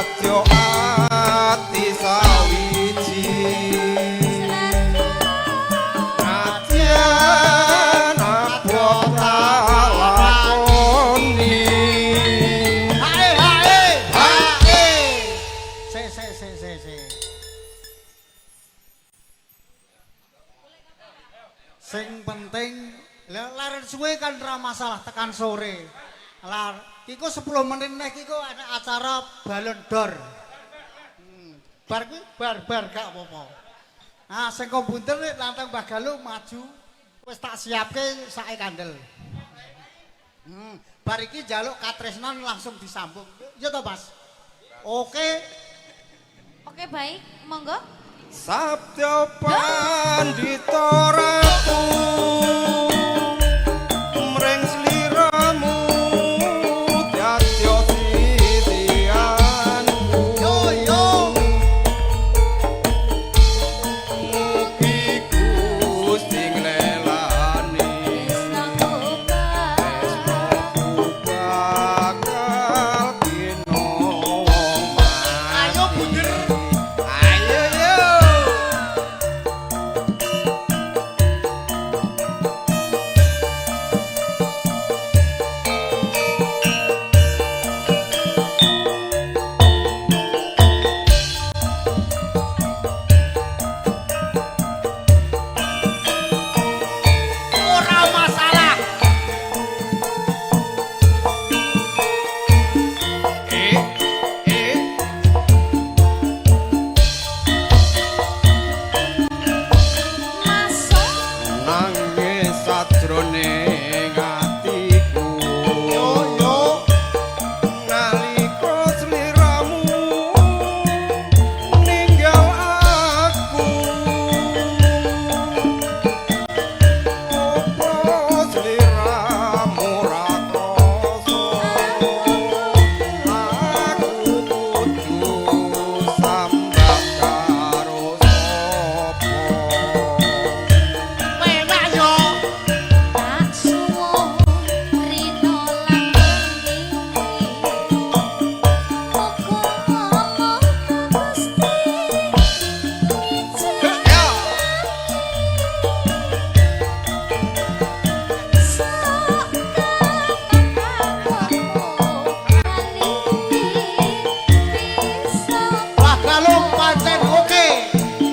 Dadyo ati sawiji Nadyan abot lakoni. Hae hae hae. Se se se se se. Sing penting laren suwe kan ra masalah tekan sore. Lah iku 10 menit neh iku ana acara balon dor. Bar kuwi bar-bar gak apa-apa. Nah, sing komputer nek nantang Mbah Galuh maju wis tak siapke sae kandel. Bar iki njaluk katresnan langsung disambung. Ya toh, Mas? Oke. Oke, baik, monggo. Sabda Pandita Ratu mring sliramu dadya titianku. Yo yo. Mugi Gusti nglelani Tresnaku bakal kinawa. Ayo bunder. Ayo yo. Ora masalah. Eh eh. Masuk Nangis sajroning atiku. Yo yo. Nalika sliramu ninggal aku, opo sliramu ra krasa aku kudu sambat karo sapa? Penak yo. Tak suwun rino lan wengi. Muga-muga Gusti Ya. Sok kapan kali bisa Mbah Galung pancen oke.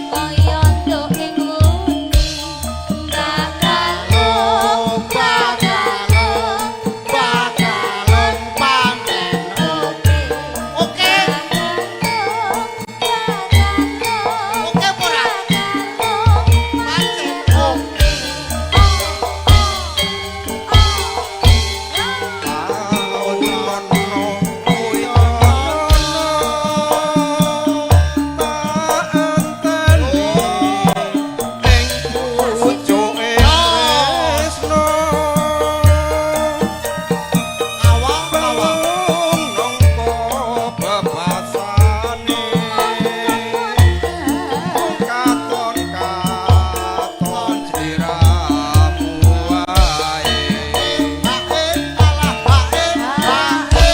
kaya nduk ing nguni. Mbah Galung, Mbah Galung, Mbah Galung pancen oke. Oke. Oke apa ora? Pancen oke. Taun kono kuwi tak enteni ing pucuke tresno. Awak awak. Belung nangka bebasane katon katon sliramu wae. Hae alah hae hae.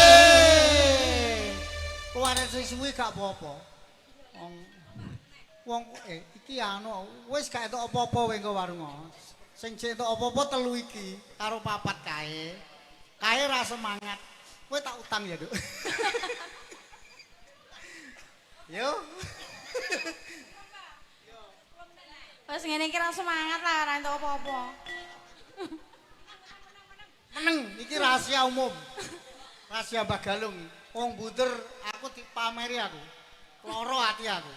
Keluare suwi gak apa-apa. Wong wong iki anu wis gak entuk apa-apa kowe engko warunga. Sing jek entuk apa-apa telu iki karo papat kae. Kae ra semangat. Kowe tak utang ya, Nduk. Yo. Wes ngene iki ra semangat lah ora entuk apa-apa. Meneng, iki rahasia umum. Rahasia Mbah Galung. Wong bunder aku dipameri aku. Loro ati aku.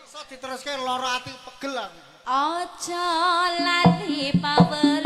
Iso diteruske loro ati pegel aku. Aja lali pawedian.